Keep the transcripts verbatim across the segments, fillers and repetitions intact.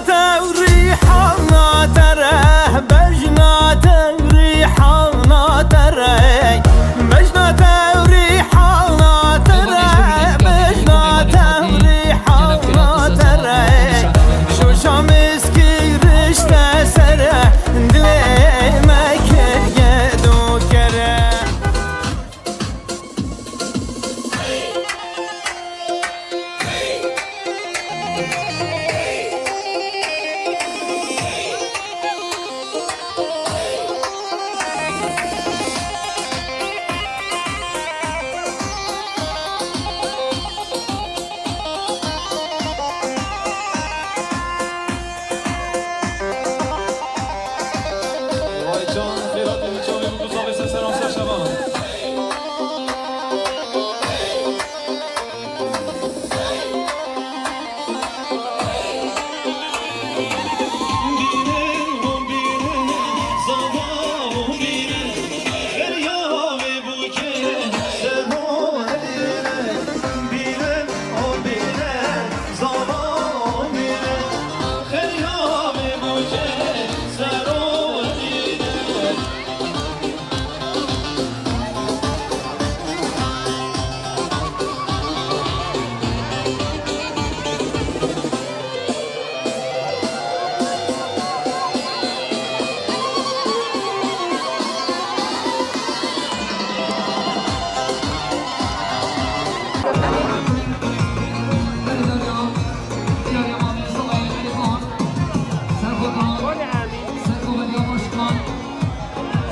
Tewrîhana te re, bejna tewrîhana te re, bejna tewrîhana te re, bejna tewrîhana te re. Şoşa miskî rişte sere, dilê me kiriye dût kere. Vay can, xêrat dibî çavê min, ku zavê ser seran ser şeva.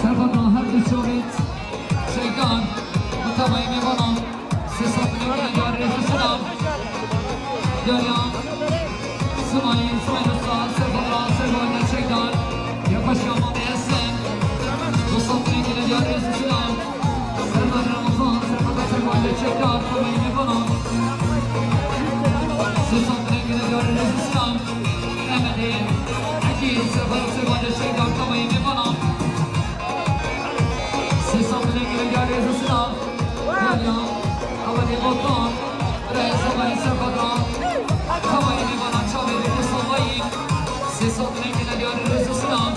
Serxwedana her du şorêt çekdar, mutabeyê mêvanan, sê sed milyon diyar rêz û silav. Diyariya Simayî, Simayî Usta, serxwedana serxwedana çekdar, ya paşa Mamê Hesen, du sed milyon diyar rêz û silav. Serdar Ramazan, serxwedana serxwedana çekdar, mutabeyê mêvanan, sê sed milyon diyar rêz û silav. Ehmedê Hekî, serxwedana serxwedana çekdar, mutabeyê mêvanan. Sê sed milyon diyar rêz û silav. Derya, Hewlê Botan, Rêz Hewlê Serxwedana. Tevayî mêvana çavê Rêz Hewleyî. Sê sed milyon diyar rêz û silav.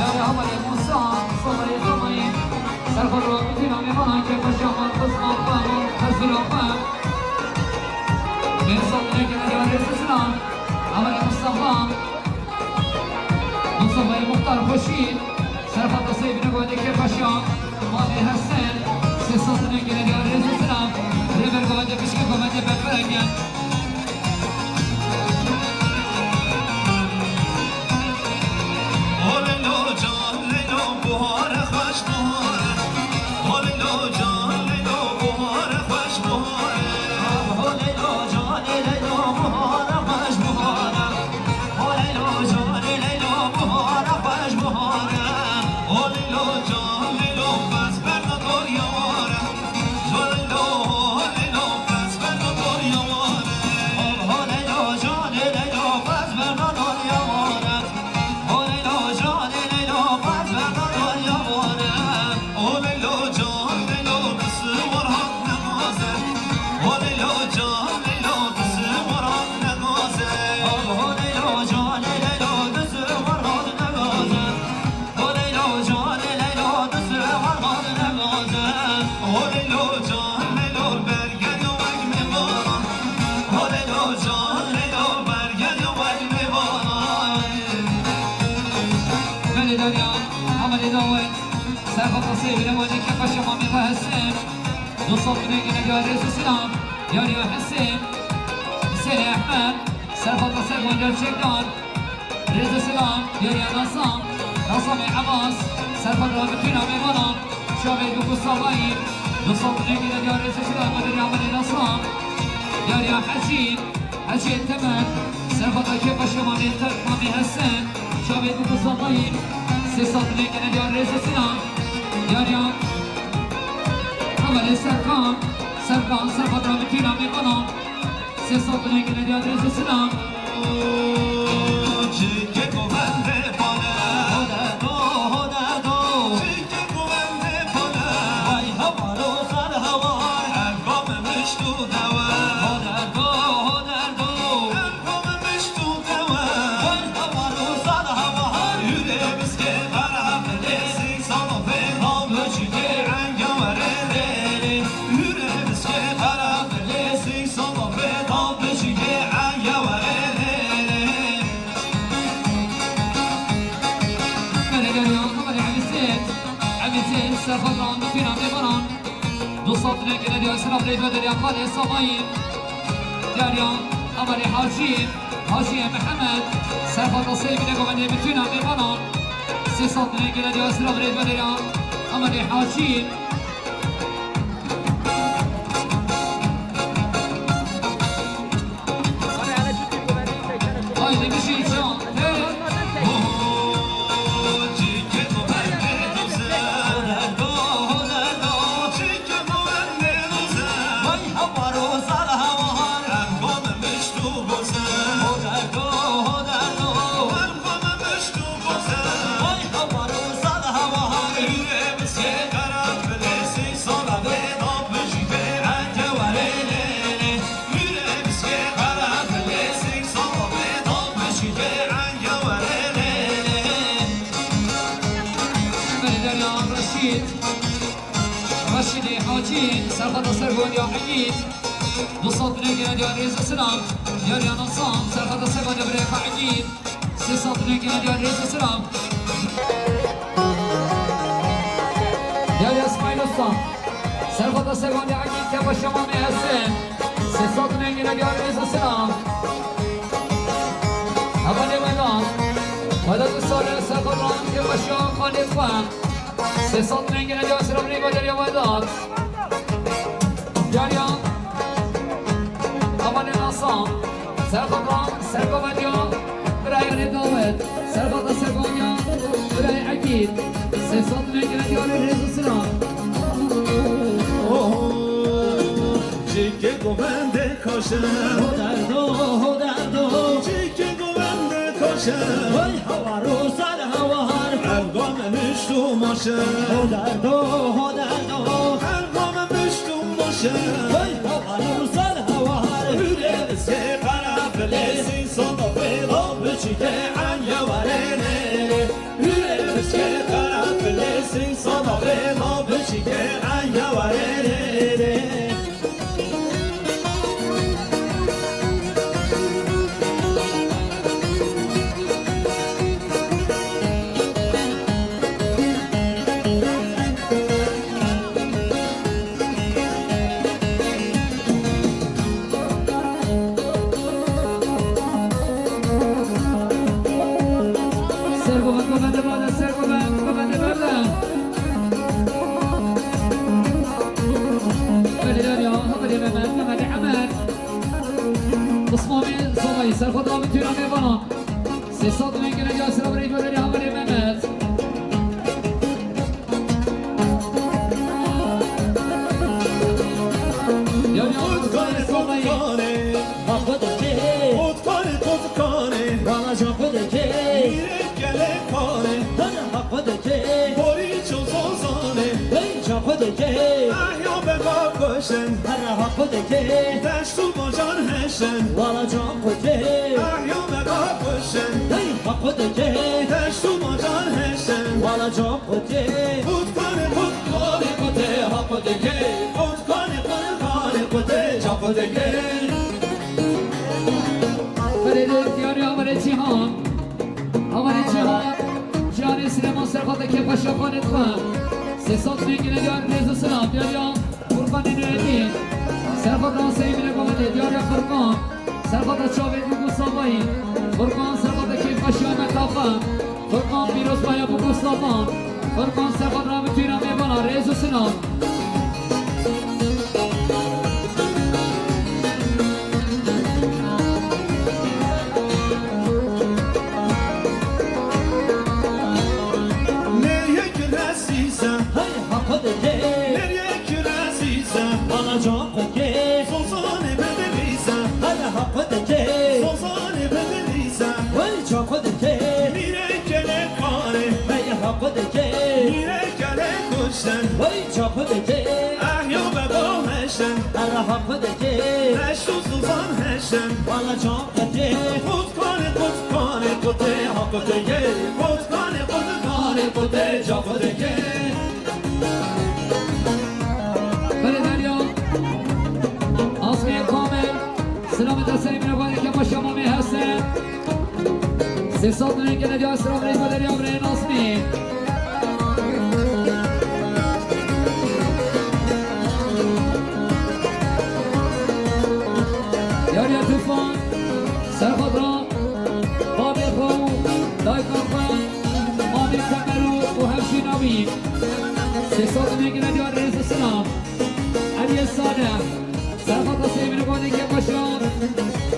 Yarê Hevalê Musa, Musa Yê Tomayî, serxwe ro, bütün amêvanan ke paşa mal, xizma xwe, tezîra xwe. Bê sed milyon diyar rêz û silav. Hevalê Mustafa, Mustafayê Muxtar Xweşî, serxwe destê bine godê ke paşa, Mamê Hesen, sê sed milyon diyar rêz û silav. Rêber godê pişke komedê berfireke. Belê Derya, hevalê dawet. Serxota sê bîne wajê kefa şema mêva Hesên. Du sed binê gine diyar rêz û silam. Yariya Hesên. Hüseyin Ehmed. Serxota sê wan gerçekdan. Rêz û silam. Yariya Nasam. Nasamê Ebas. Serxota bütüna mêvanan. Çavê Gugu Salayî, du sed rengî de diyar rêz û silam, Derya Melê Nasam, Derya Hecî, Hecî Temer, Serxota Kepaşê Mamê Te-, Mamê Hesen, çavê Gugu Salayî, sê sed rengî de diyar rêz û silam, Derya Hevalê Serkan, Serkan, Serxota Mitîna Mêvanan, Sê sed binê gine diyar rêz û silam. Çike govende pale. Ho derdo, ho derdo. Çike govende pale. Vay hawar û sar hawar. Ev gome mişt û dewe. Ho derdo, ho derdo. Ev gome mişt û dewe. Vay hawar û sar hawar. Hûrê biskê qara bilê sî salo vê. Ho biçikê enga were lê lê. Hûrê biskê qara bilê sî Belê Derya, hevalê Emîsê, Emîsê, Serxotan, Dupîna Mêvanan, du sed rengî Derya, Silav Rêdve Derya, Xalê Samayî, Derya, hevalê Hacî, Hacî Mihemed, Serxota Seyvîne Govendê, Mitîna Mêvanan, sê sed rengî Derya, Silav Rêdve Derya, hevalê Hacî, Haydi bir şey çal. Hey. Belê Derya Reşîd, Reşîdê Hacî, Serxota Sergondiya Egîd, du sed binê gine diya rêz û silam, Derya Nasan, Serxota Sergondiya Birêka Egîd, Sê sed rengî ne diyar rêz û silam. Diyar Yasmayîn Usta. Serxota Sergondiya Egîd Kepaşa Mamê Hesen. Sê sed rengî ne diyar rêz û silam. Hevalê Welat. Welat Usta li Serxota Kepaşa Xalê Xwe. Sê sed rengî ne diyar silam rêva Derya Welat. Yariya. Hevalê Nasan. Serxota Sergovediya. Birayê Rêdawet. Serxota Sergovediya. Birayê Egîd. Sê sed rengî ne diyar rêz û silam. Çike govende kaşe. Ho derdo, ho derdo. Çike govende kaşe. Vay hawar û sar hawar. Ev gome mişt û maşe. Ho derdo, ho derdo. Ev gome mişt û maşe. Vay hawar û sar hawar. Hûrê biskê qara filê sî sala vê la biçike enge warê lê lê. Hûrê biskê qara filê sî sala vê la biçike enge warê lê lê. Sergovend, govende bale, sergovend, govende bale. Belê Derya, hevalê Mehmet, Mehmet Emed. Osmanê Salayî, Serxota Mitîna Mêvanan. Sê sed rengî ne diyar silam rêva Derya, hevalê Mehmet. Ya, ya, Salayî. Haq dike. Haq dike. Haq dike. Borî ço zozanê. Hey, çaxo dike. Ehya be bakoşin. Her haqo dike. Deşt û bajar heşin. Wala çaxo dike. Ehya be bakoşin. Hey, haqo dike. Deşt û bajar heşin. Wala çaxo dike. Qutkanê qutkanê qutê haqo dike. Qutkanê qutkanê qutê çaxo dike. Diyarê Havalê Cîhan. Havalê Cîhan. Cîhanê Silêman serxwata kêfa şaxanê dixwe. Sê sed mengine diyar rêz û silam. Diyarê Furqanê Nuredîn. Serxwata Huseyînê Gometê. Diyarê Furqan. Serxwata çavê Gugu Savayî. Furqan serxwata kêfa şiya me taxa. Furqan pîrozbaya Gugu Savan. Furqan serxwata me tîna mêvana. Rêz û silam. Lê yek resîze. Hey, haqq dike. Lê yek resîze. Bana can dike. Zozanê bedilîze. Hey, haqq dike. Zozanê bedilîze. Hey, can dike. Mîrê kelekanê. Hey, haqq dike. Mîrê kele kuşten. Hey, can dike. Ehya beda meşten. Hey, haqq dike. Leş û zozan heşten. Bana can dike. Qutkanê, qutkanê, qutê, ha qutê ye. Qutkanê, qutkanê, qutê, ca qutê ye. Belê Derya. Asmiyê Kamil. Silamê te serê mirovan eke paşa Mamê Hesen. Sê sed û neh kene diya silam rê Derya birê Asmiyê. Yariya Tufan, serxwedra babê xwe û dayika xwe, mamê Kemer û, û hevşîna wî. Sê sed û neh gine diyar rêz û silam. Eliyê Salih, serxwedra sêvînê gonê ke paşa,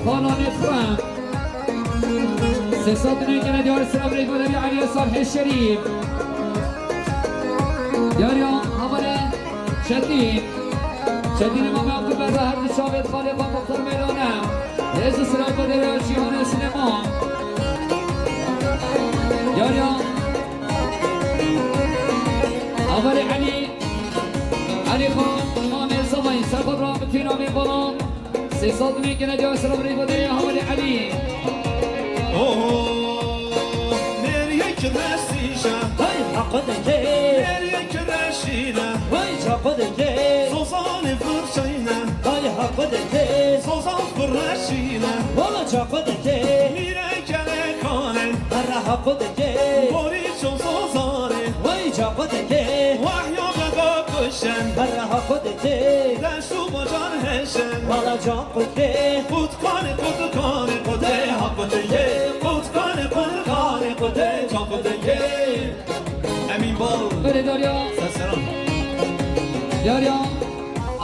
xalanê xwe. Sê sed û neh gine diyar silam rê goderî Eliyê Salihê Şerîf. Yariya Havalê Çetîn. Çetînê Mamê Abdulberra her di çavê xalê xwe Muxtar Meydane. Rêz û silav bi derya Cîhanê Silêman. Yariya Havalê Elî. Elî Xan, Mamê Zavayî, serxwedra bi tîna mêvana. Sê sed û neh gine diya silav rê goderî Havalê Elî. Oh, Nêriyek resîşe. Hey, haqq dike. Nêriyek reşîne. Hey, ca qudike. Sozanê firşeyne. Hey, haqq dike. Sozan firşîne. Wala ca qudike. Mîre kelekane. Herre haqq dike. Borî ço sozanê. Hey, ca qudike. Wahya beda kuşen. Herre haqq dike. Deşt û bajar heşen. Wala ca qudike. Qutkanê, qutkanê, qudê, ha qudike. Qutkanê, qutkanê, qudê, ca qudike. Emîn Bal. Belê Derya. Serseran. Derya.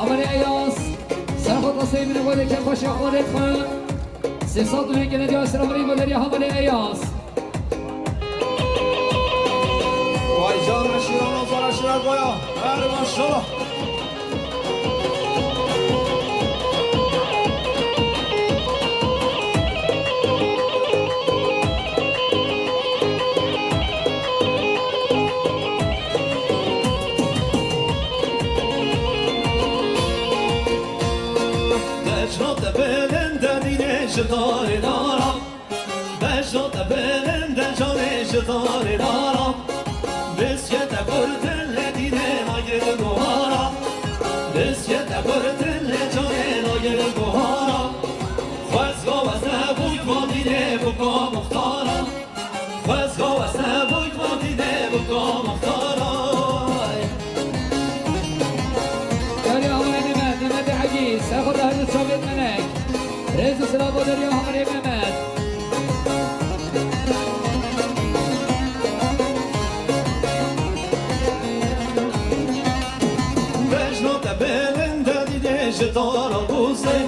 Amerê Eyas. Serxwedra sêvînê gonê ke paşa xalê xwe. Sê sed û neh gine diya silav rê goderî Havalê Eyas. Vay can şîrana zara şîra goya. Her maşallah. Bejna te bilind e dînê ji darê dara. Bejna te bilind e canê ji darê dara. Biskê te kurtin lê dînê nagir guhara. Biskê te kurtin lê canê nagir guhara. Xwezga wezne bûk van dînê bûka muxtara. Xwezga wezne bûk van dînê bûka muxtara. Derya Hamerê Mehmet, Mehmetê Egî, serxwedra her du çavê Menek. Rêz û silav bo Derya Hamerê Mehmet. Bejna te bilind e dînê ji dara gozê.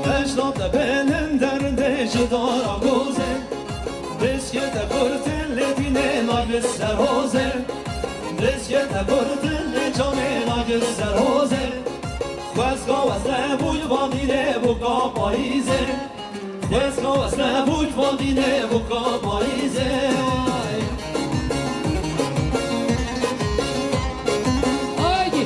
Bejna te bilind e rindê ji dara gozê. Biskê te kurtin lê dînê nagir ser hozê. Biskê te kurtin lê canê nagir ser hozê. Xwezga wezne bû li van dînê bûka payîzê. Xwezga wezne bû li van dînê bûka payîzê. Haydi.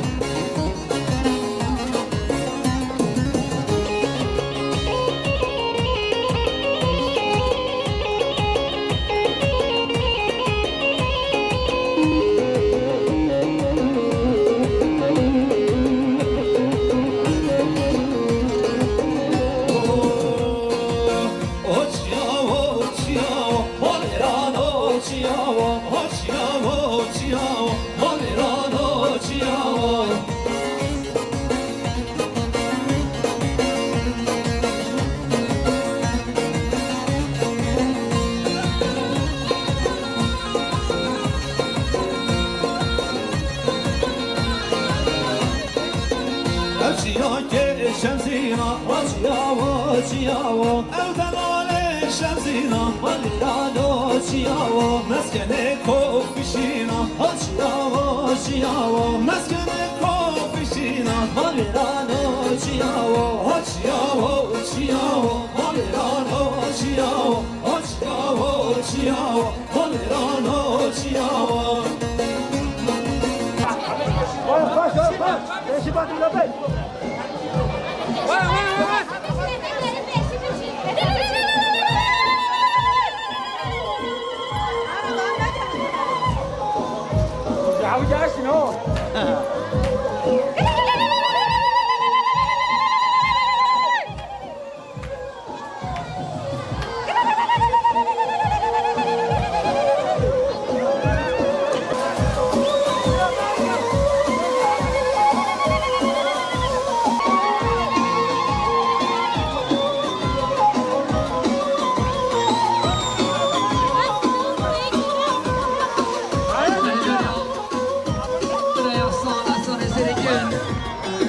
Çiyawo, ew delalê şezîna, balîrano çiyawo, meskenê kofişîna, ha çiyawo, çiyawo, meskenê kofişîna, balîrano çiyawo, ha çiyawo, çiyawo, balîrano çiyawo, ha çiyawo, çiyawo, balîrano çiyawo.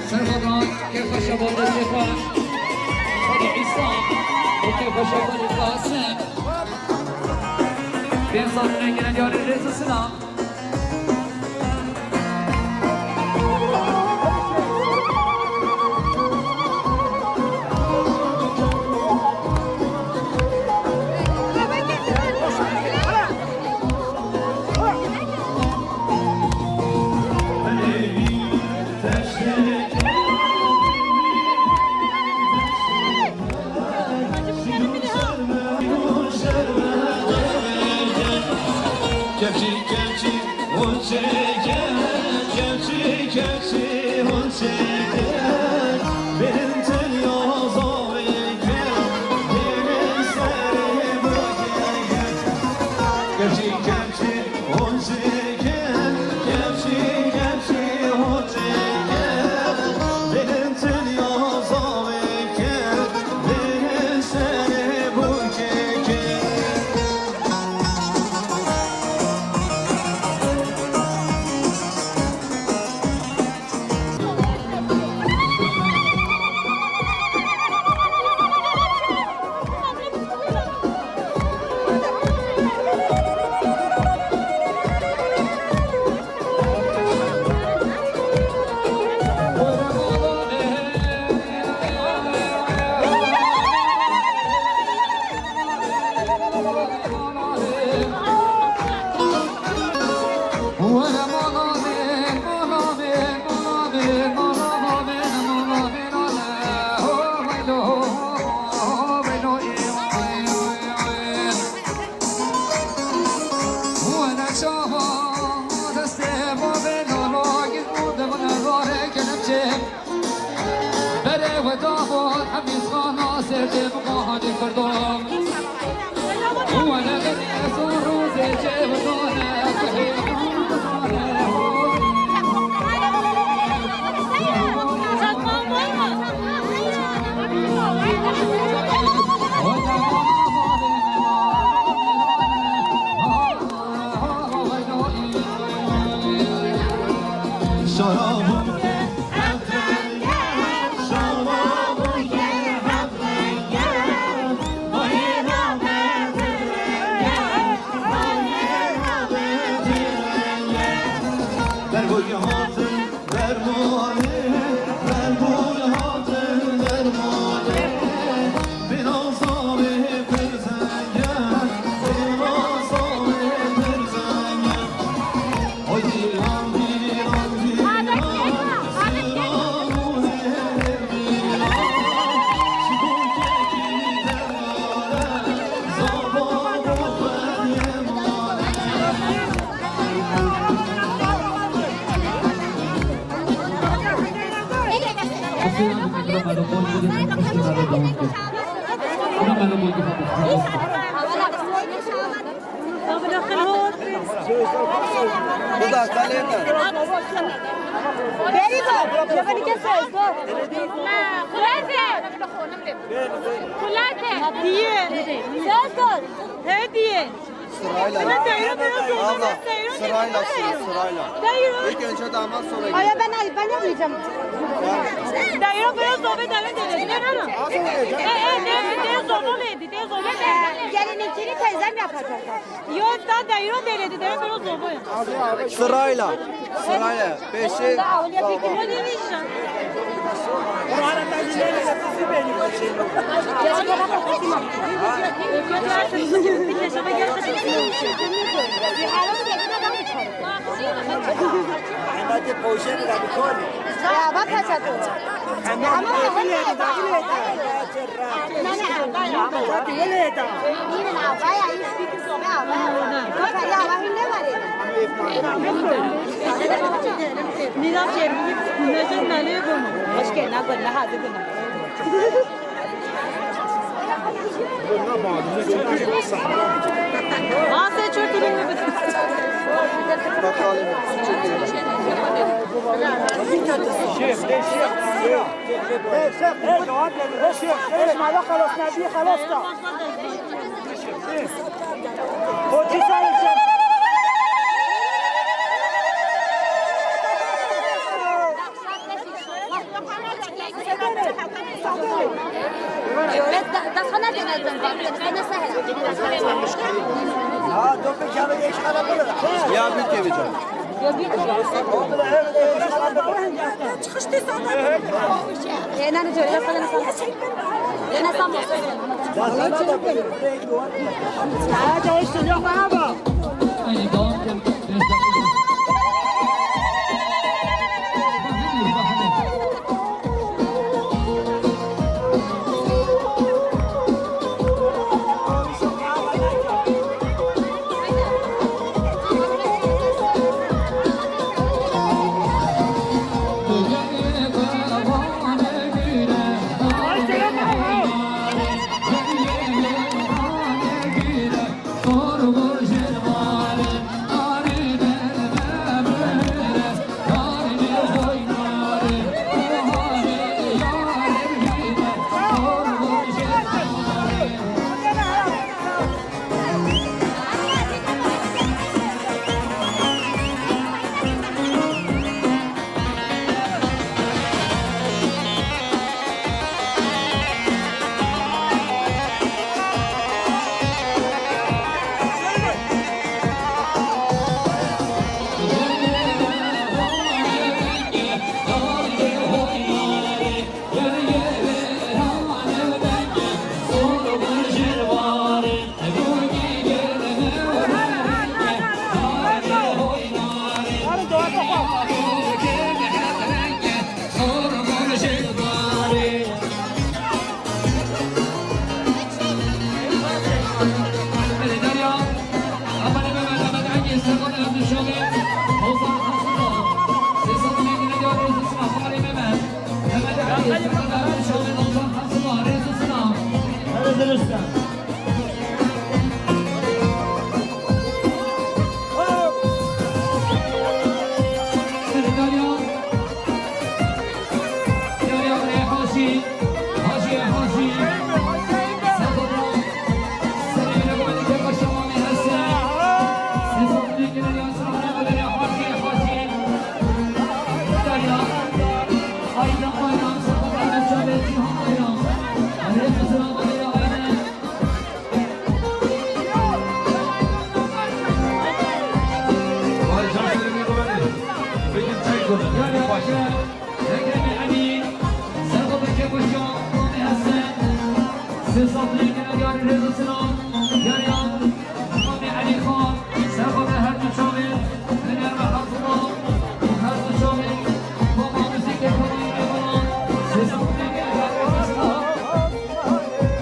Servodan, kêfa şevalê Sefa, Xwedê Îsa û kêfa şevalê Qasim. Pênc sal rengine diyarê rêz û silam. Kepçî, kepçî, hûn çêke, kepçî, kepçî, hûn çêke, bên tenya zavêke, bên serê bûkeke. Kepçî, kepçî, hûn çêke, kepçî, kepçî, hûn çêke, bên tenya zavêke, bên serê bûkeke. Berê we davon hemî zana serdê bi xwe halê Kurdo. Wele berê zor rûzê çê we dane, guhê xwe dane. Bergoyê hatin dermanê, bergoyê hatin dermanê, bêna zavê pir zengin, bêna zavê pir zengin. Oy dîran, dîran, dîran, siran û hêr dîran, ji bo kekî dermane, zava bo xwediyê mane. Bir dakika, Leyla. Beriba, ya beni kes söz, dur. Kulate. Kulate. Hediye. Söz dur. Hediye. Sırayla. Abla, sırayla, sıra, sırayla. İlk önce damat, sonra gelin. Ay, ben, ben yapmayacağım. Dayro bero zobe dayro dede. E, e, de, de zobo ledi, de zobo ledi. Gelininkini teyzem yapacak. Yo, da dayro dede, dayro bero zobo ya. Sırayla, sırayla. Peşin. Yo, ne diyeceğim? Ema te poşet de bi kol. Ya, bak, kaç atıyor. Ama bile, bile. Nane abaya. Hadi, bile. Nine abaya, you speak so abaya. Bak, ya, bak, ne var ya? Nina çeviri, ne sen ne bu? Hoş geldin, ne hazır bunu. Aa, sen çok iyi. Ya, bir kere can.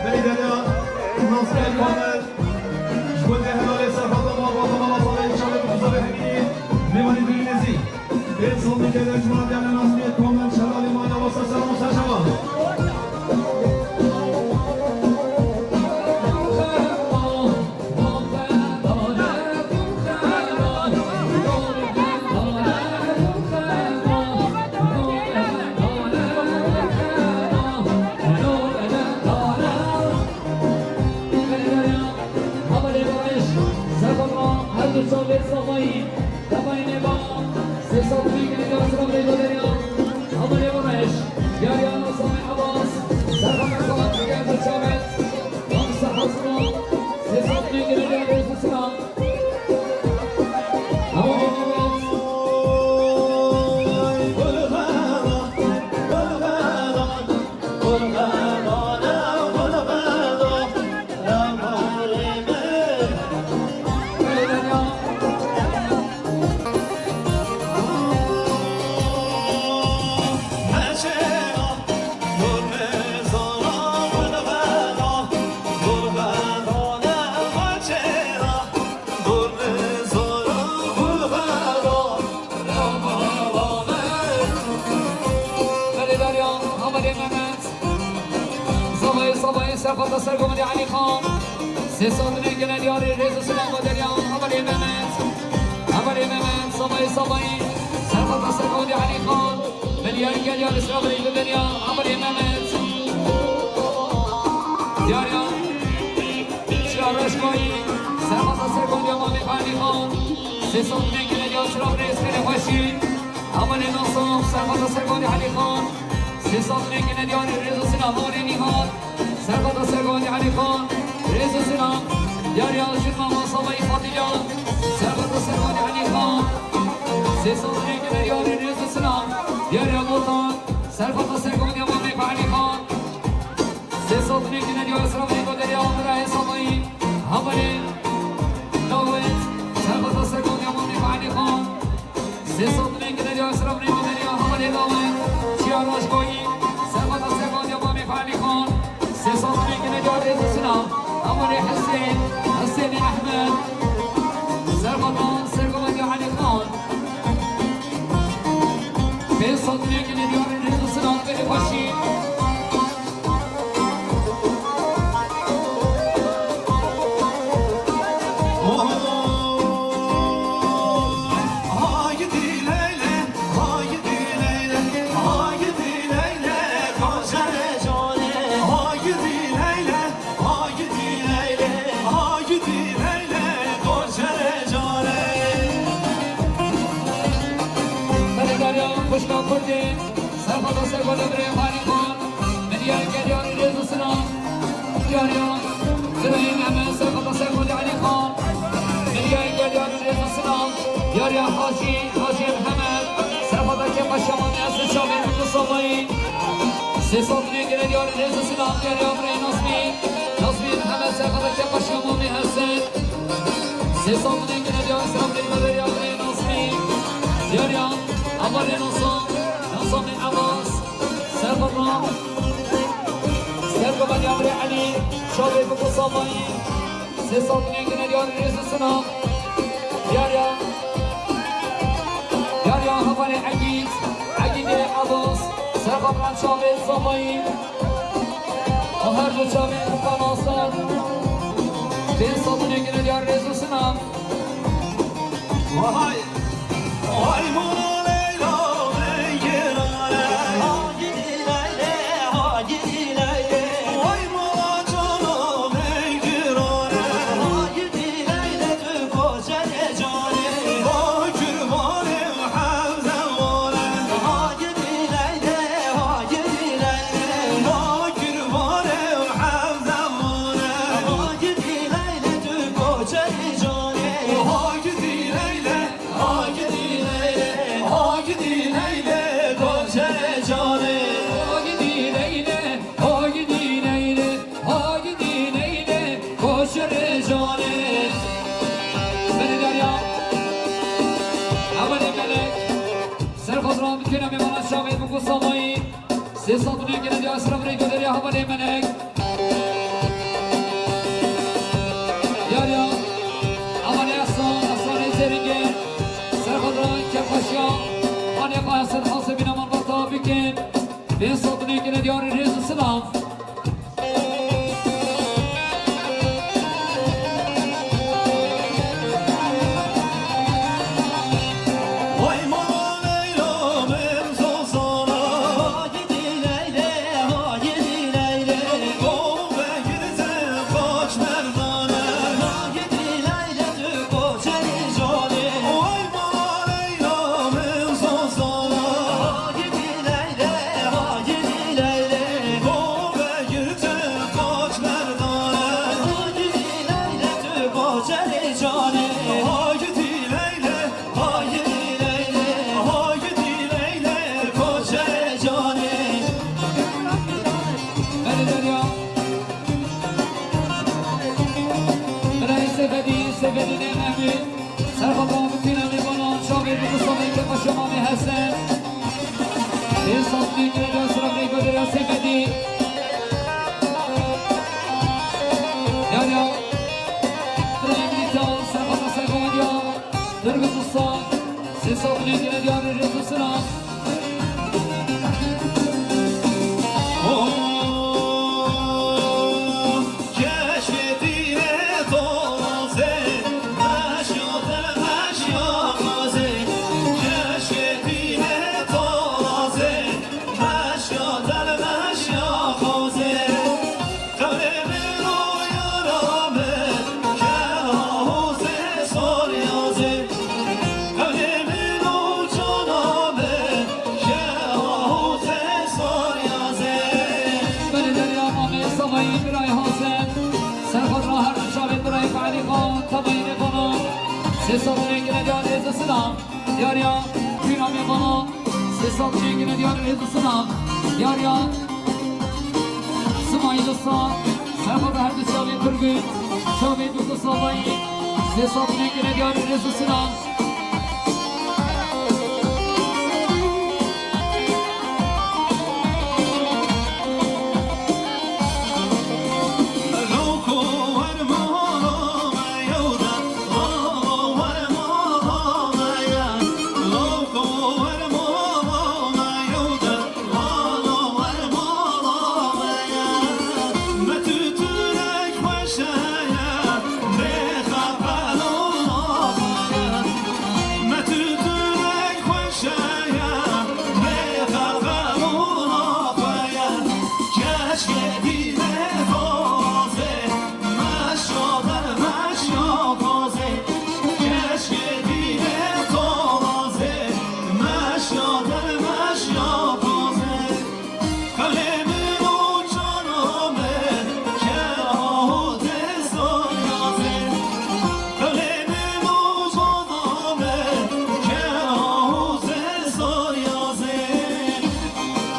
Beydene Nasrê Komel, ji bo dê helalê serhata malbata mala salê çavê bi Xwezayê Hemînî, mêvanî dilî nezî. Pênc sal dike de ji wan diyane Nasrê Komel, şelalê mala wasa selam û serçava. Serxweta Sergomedî Elî Xan. Sê sed û neh gine diyarî rêz û silam bo derya Hevalê Mehmet. Hevalê Mehmet, Sabayî, Sabayî. Serxweta Sergomedî Elî Xan. Milyar gel diyarî silam rêz bo derya Hevalê Mehmet. Diyarya Şiya Reşkoyî. Serxweta Sergomedî Mamê Elî Xan. Sê sed û neh gine diyarî silam rêz xêrê xweşî. Hevalê Nasaf, Serxweta Sergomedî Elî Xan. Sê sed û neh gine diyarî rêz û silam Hevalê Nîhat. Serxweta Sergomedî Elî Xan, rêz û silam. Diyarya Jin Mama Sabayî Fatîla. Serxweta Sergomedî Elî Xan. Sê sed û neh gine diyarî rêz û silam. Diyarya Botan. Serxweta Sergomedî Mamê Elî Xan. Sê sed û neh gine diyarî silam rêz bo derya Birayê Sabayî. Hevalê Dawet. Serxweta Sergomedî Mamê Elî Xan. Sê sed û neh gine diyarî silam rêz bo derya Hevalê Dawet. Çiya Raşkoyî. Serxweta Sergomedî Mamê Elî Xan. Sê sed û neh gine diyarî rêz û silam. Hevalê Hesên. Hesênê Ehmed. Serxweta Sergomedî Elî Xan. Pênc sed û neh gine diyarî rêz û silam. Berê xweşî. Belê diyarya xwişka Kurdê. Serxweta Sergomedî Elî Xan. Milyar gel diyarî rêz û silam. Diyarya Zireyê Mehmet, Serxweta Sergomedî Elî Xan. Milyar gel diyarî rêz û silam. Diyarya Hacî, Hacî Mihemed. Serxweta Kepaşa Mamê Hesen Çavê Miko Sabayî. Sê sed û neh gine diyarî rêz û silam. Diyarya Birayê Nasmî. Nasmî Mihemed, Serxweta Kepaşa Mamê Hesen. Sê sed û neh gine diyarî silam. Diyarya Birayê Nasmî. Diyarya Amarê Nasam. Nasamê Abbas. Serxweta Sergomedî Emrê Elî, Çavê Miko Sabayî. Sê sed û neh gine diyarî rêz û silam. Diyarya, diyarya Hevalê Egîd, Egîdê Abbas. Serxweta Çavê Sabayî. O her du çavê Miko Nasam. Pênc sed û neh gine diyarî rêz û silam. Vay! Vay mala Leyla mengirane. Haydi Leyle, haydi Leyle. Vay mala cana mengirane. Haydi Leyle tu koşere cane. Bakir vare Hemze vare. Haydi Leyle, haydi Leyle. Bakir vare Hemze vare. Haydi Leyle tu koşere cane. Haydi Leyle. Haydi Leyle, haydi Leyle, koşere cane. Haydi Leyle, haydi Leyle, haydi Leyle, koşere cane. Beni derya, aman emelek. Serxwet ran bikene memana şavê Miko Sabayî. Sê sed û neh gine diyarî silam rêz bo derya Hevalê Melek. Diyarya Amalê Ehsan, Ehsanê Zêrîngê. Serxwet ran Kepaşa. Hanê xwe Ehsan Hase bîna malbata bikin. Pênc sed û neh gine diyarî rêz û silam. Haydi Leyle, haydi Leyle, koçerê canê. Beni derya. Birayê Seyfedî, Seyfedînê Mehmûd. Serxwet ran bikene mêvanan çavê Miko Sabayî, Kepaşa Mamê Hesen. Pênc sed û neh gine diyarî silam rêz bo derya Seyfedî. Diyarya Birayê Mîtal, Serxweta Sergomedî ya Turgut Usta. Sê sed û neh gine diyarî rêz û silam. Birayê Hasen, serxwedra her du çavên birayê Feelî Xan, tebayê mêvanan, sê sed û yek gine diyar rêz û silam. Diyariya tîna mêvanan, sê sed û yek gine diyar rêz û silam. Diyariya Simayî Dosta, serxwedra her du çavên Turgut, çavên Dosta Sabayî, sê sed û yek gine diyar rêz û silam.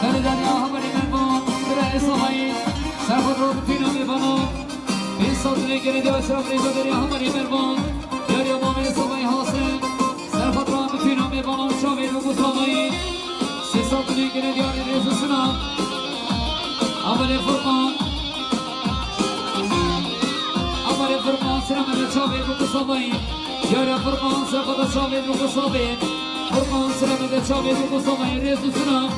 Belê derya hevalê mêvan, birayê Sabayî, serxwedra bi tîna mêvanan, pênc sed û yek gine diyar şeref rêz û derya hevalê mêvan, diyariya mamê Sabayî Hasen, serxwedra bi tîna mêvanan, çavê Dosta Sabayî, sê sed û yek gine diyar rêz û silam. Hevalê Furqan, hevalê Furqan, sira me de çavê Dosta Sabayî, diyariya Furqan, serxwedra çavê Dosta Sabayî, Furqan, sira me de çavê Dosta Sabayî, rêz û silam.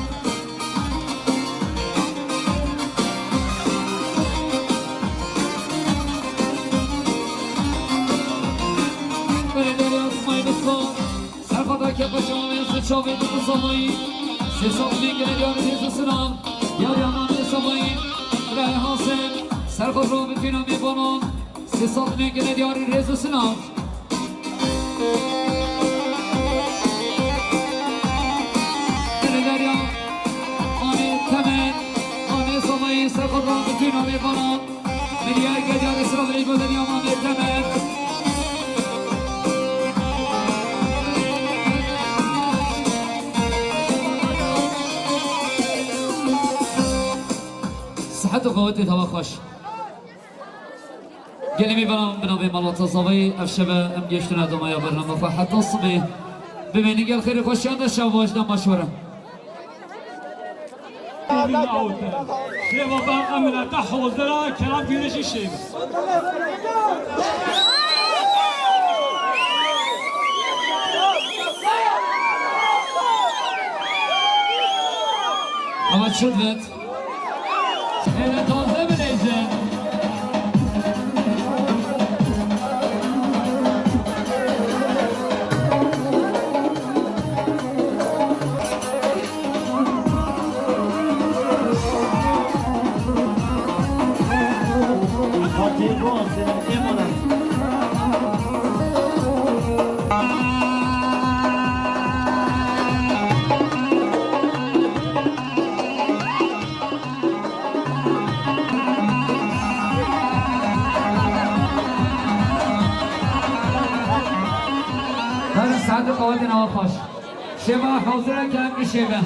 Belê derya Simayî Dosta, serxwedra kefa şewa me, sê çavê Dosta Sabayî, sê sed û yek gine diyar rêz û silam. Diyariya mamê Sabayî, birayê Hasen, serxwedra bi tîna mêvanan, sê sed û yek gine diyar rêz û silam. Belê derya, mamê Temer, mamê Sabayî, serxwedra bi tîna mêvanan, Meriya Gedyarê Sirabirê Goderya Mamê Temer. Sihet û qewetê te xweş. Gelê mêvanan bi navê Malbata Zavayî, ev şeve em gihiştine domaya bername xwe heta sibê. Bimînin gel xêr û xweşiyan de şev baş de maşwere. Şeva ber emine te hozira kerem güneşi şeva. Ama çut vet. Hele taze bileyce. Her saet qawetên awa xweş. Şeva hewzira ke em şeve.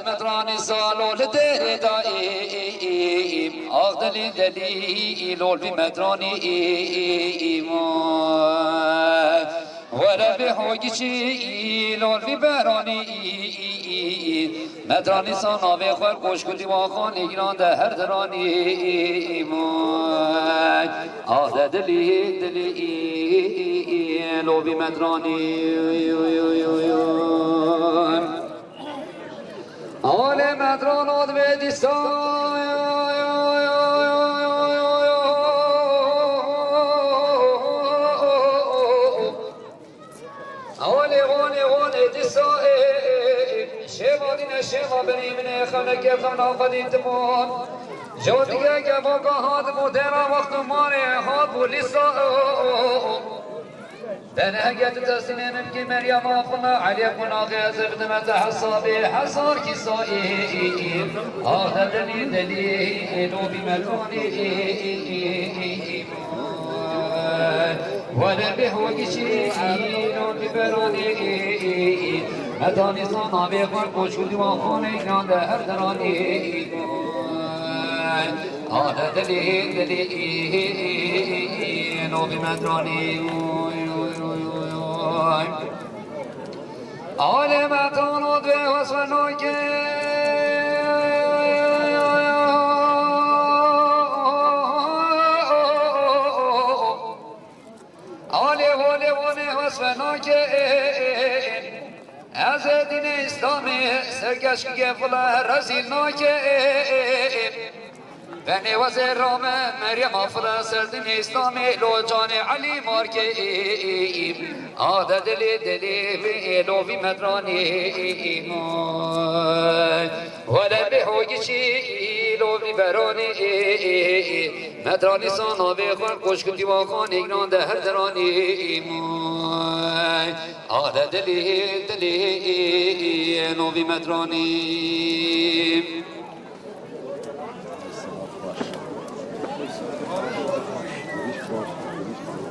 Metranî salo li derê dayî, ax dilî delî, lol bî metranî. Were bê hogiçî, lol bî beranî. Metranî sa navê xwe koşk û dîwan xanê giran de her diranî. Ax de dilî, dilî, lol bî metranî. Alê metrano divê dîsa. Alê, alê, alê dîsa, ê, ê, ê, şêva dîne, şêva binî min ê, xelekê xana xwedî dimon. Jo dige gevaka hat bû, dera wext û marê hat bû lîsa, ê, ê, ê, ê. Tenê hege tu teslîmê min bikî Meryema xwina, Elî xwina xêzir dime te hesabê hezar kîsa, ê, ê, ê, ê. Ah, te dilî, dilî, ê, lobî me ronî, ê, ê, ê, ê, ê, ê. Were bê hogî çî, ê, lobî beronî, ê, ê, ê. Me tanî zana vê xwe koç û dîwan xanê giran de her deranî, ê, ê, ê. Ah, te dilî, dilî, no bi metranî. Alê metran û divê wesfenokê. Alê holê wanê wesfenokê. Ez ê dînê Îslamê serkeşkê vila rezîl nake. Venê wezê rame Meryem afile ser dînê Îslamê lo canê Elî marke. Ade dilê dilê vê lo vî metranê. Wele bê hogiçî Lovî beranî, metranî sana vê xwe, qoşk û dîwa xanî giran de her deranî. May, a de dilî, dilî, lovî metranî.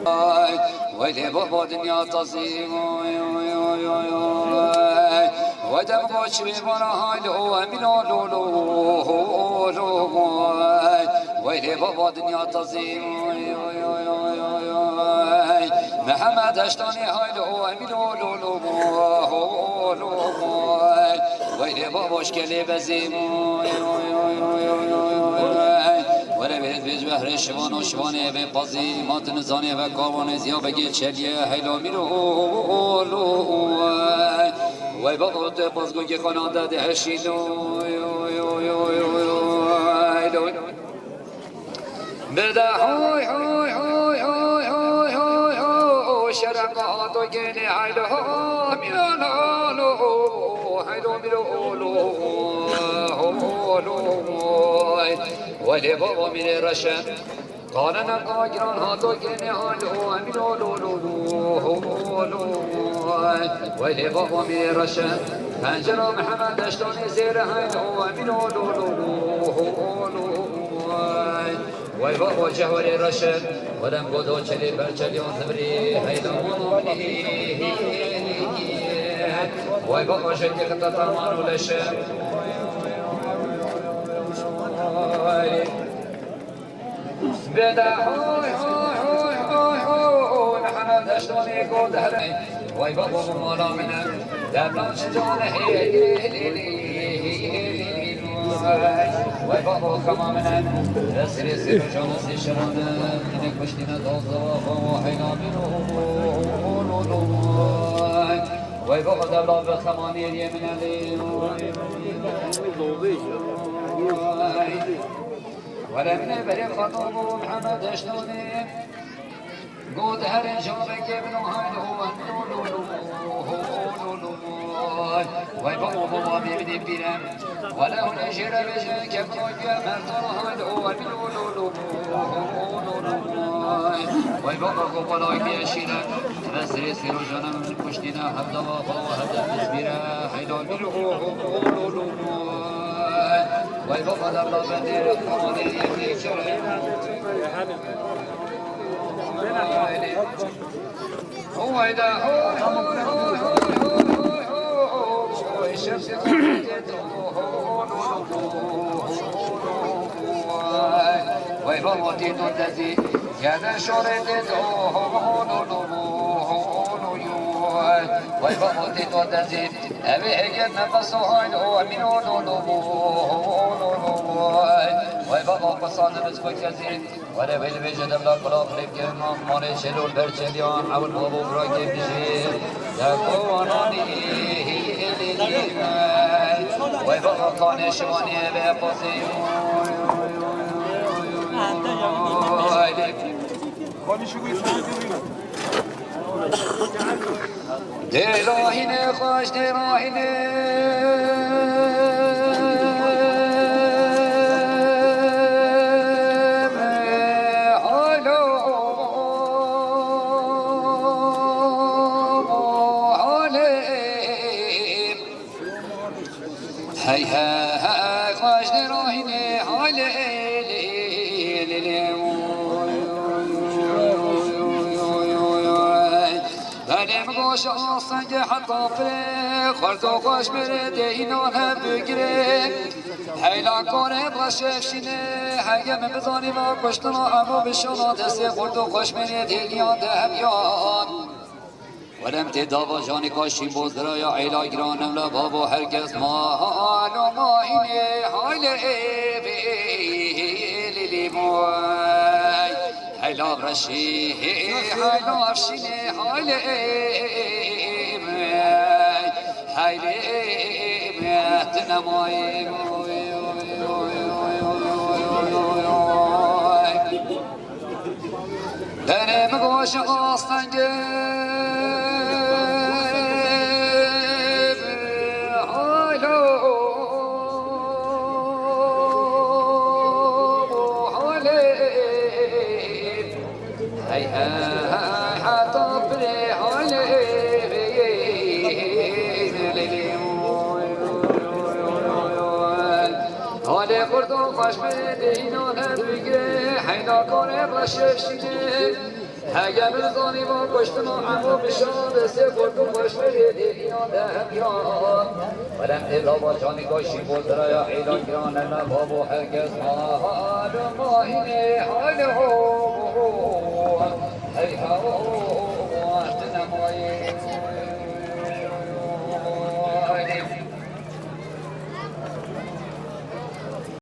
Ay, weylê baba dinya tazî, oy, oy, oy, oy, oy. Wedem goç bî bana haylo, emîn olo, lo, lo, lo, oy. Weylê baba dinya tazî, oy, oy, oy, oy, oy, oy. Mihemed Eştanî haylo, emîn olo, lo, lo, lo, oy. Weylê baba şkelê bezî, oy, oy, oy. Were vêt vêc behrê şivan û şivanê vê pazî, ma tu nizanê ve kawanê ziya vegê çeliye heyla mîro. Wey baba te pazgokê xananda de heşî lo. Bide hoy hoy hoy hoy hoy hoy hoy hoy şerem hato gene haylo mîro lo lo haylo mîro lo. Welê baba mîrê reşe. Qanene qagiran hato gene haylo emîn olo lo lo lo. Welê baba mîrê reşe. Pencera Mihemed Eştanê zêre haylo emîn olo lo lo lo. Wey baba cehwerê reşe. Welem godo çelê berçeliyan zimirî heyla mano. Wey baba jekê xita tamano leşe. Bide hoy hoy hoy hoy hoy. Mihemed Eştanê got here. Wey baba bu mala min e. Devran çi can e. Wey baba kama min e. Esrê sê rojan sê şevan e. Min e kuştîne dozda baba heyna min o. Wey baba devran be xemanê riyê min e. Wele min ê berê xato bû Mihemed Eştonê. Got herê cavekê min o haylo, lo, lo, lo, lo, lo, lo. Wey baba baba bê min ê pîrem. Wele hûn ê jê re bêjin ke min o guya merdan haylo, lo, lo, lo, lo, lo, lo. Wey baba gopala guya şîre. Esrê sê rojane min kuştîne hevdava baba hevde bizbîre. Heyla mîr o, lo, lo, lo, lo. Wey baba derla bendê re kamanê yê kere. Haydi. Haydi, hay, hay, hay. Şemsê Wey baba tê to dezî. Gerde şorê tê to. Wey baba tê to dezî. Evê hêket nefes o haylo, emîn o lo lo lo lo lo. Wey baba qisa nefes xwe kezî. Were vê li vê jê demda kula xilê bikin, malê çelo li ber çeliyan, ewil babo bira kê bijî. Deko ananî. Wey baba kanê şivaniyê vê pazî. Dê rahîne xweş, dê rahîne. Alo, alê. Hey, hey, hey, xweş dê rahîne, halê, lê, lê, lê, lê, oy, oy, oy. Belê min goşa astengê heta pirê, xwerd û xweş mêrê dê înan hev bigirê. Heyla karê reşê şînê, heye min bizanî va kuştina emo bişana destê xwerd û xweş mêrê dê înan de hev yan. Werem tê dava janîka şîn bozdiraya eyla giran em la bavo her kes ma halo ma hînê haylê vê lîlî moy. Heyla reşî heyla şînê haylê moy. Haylê moy tine moy. Tenê min goş astengê. Alo. Heta pirê halê. Halê qurtû xweş bê dê înan her bigirê, heyna karê reşeşînê. Hege min zanî va kuştina emo bişa destê qurtû xweş bê dê înan de hem ya. Belem ê lava canî kaşî bo diraya heyna girane me babo herkes ma halo ma hînê halo. Hey ha.